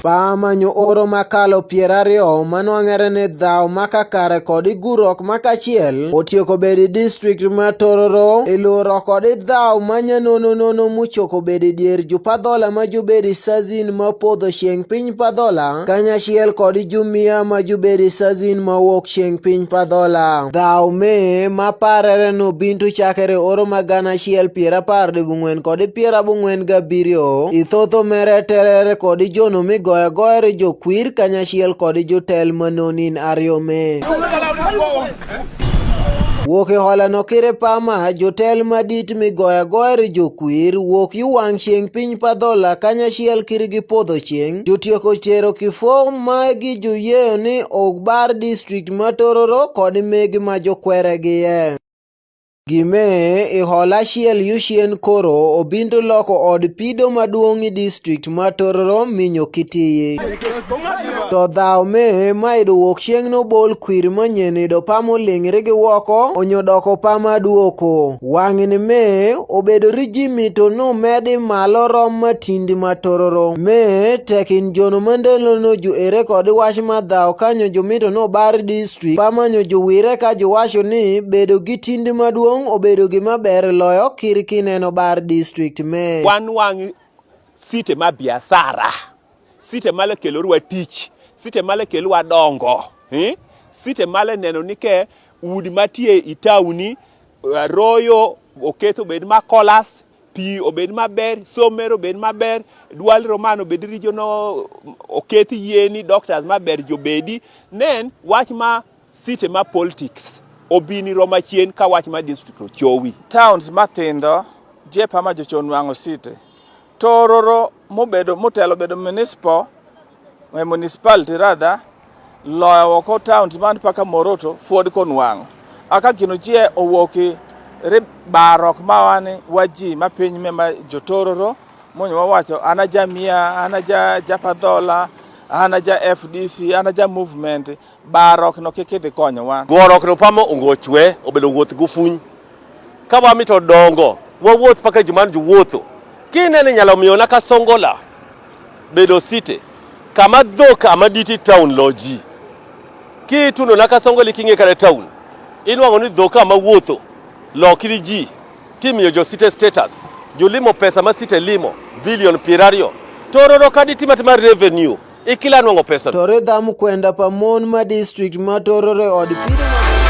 Pamanyo oro makalo 20 manwang'ere ni dhaw makakare kod gurruok makachiel otieko bedo e district ma Tororo iluro kod dhaw manyanononono mochoko bedo e dier jopadhola ma jobedo e Sazin ma podho chieng' piny Padhola kanyachiel kod jumia ma jobedo e Sazin ma wuok chieng' piny Padhola. Dhaw me maparere no bintu chakere oro ma 1014 kod 87 ithotho mere telere kod jono migoyo agoya ri jokwir kanyachiel kod jotel manonin ariyo me. Wuok e hola no kire pama jotel madit migoyo agoya ri jokwir wuok yu wang' chieng' piny Padhola kanyachiel kir gi podho chieng' jotieko chero kifo ma gi joyieyo ni ogbar district ma Tororo kod megi ma jokwere giye. Gime i hola achiel yuchien koro obindo loko od pido maduong' i district ma Tororo minyo Kitiyi. To dhaw me maido wuok chieng' nobol kwir manyien ido pamo ling're gi woko onyo doko pama duoko. Wang'ni me obedo ri ji mito numedi malo rom matindi ma Tororo. Me tekin jono mandelo no ju ere kod wach ma dhaw kanyo jomito no bar district pamanyo jowire ka jowacho ni bedo gi tindi maduong' obedo gima ber loyo kir kineno bar district me. Wan wang' site ma biasara, site male kelorwa tich, site male kelwa dongo, eh? Site male neno ni ke udi matie i tauni royo oketho obed ma kolas, pi obed maber, somo obed maber, dual roman obed regional, oket yieni doctors maber jobedi. Nen wach ma site ma politics obini roma chien ka wach ma district ochowi. Towns mathindo jepa ma jochon nwang'o site. Tororo mobedo motelo bedo municipal, municipality rather, loyo oko towns man paka Moroto fuod konwang'o. Aka gino chie owuoki ri barok mawani wa ji ma piny me ma jotororo monyo wawacho ana ja mia, ana ja japadhola, ana ja FDC, ana ja movement barok no kik idhi konyo wan. Gorok no pamo ongochwe obedo wuoth gufuny. Ka wamito dongo wawuoth paka juman juwuotho. Kinene nyalo miyo na Kasongola bedo city kama dhok amaditi town loji. Kitundo na Kasongola iking'e kare town inwang'o ni dhok ama wuotho lokri ji timiyo jo city status jolimo pesa ma city limo bilion 20 Tororo kadi tima tima revenue ikila nwang'o pesa. Tore dham kwenda pa mon ma district ma Tororo e od pido ma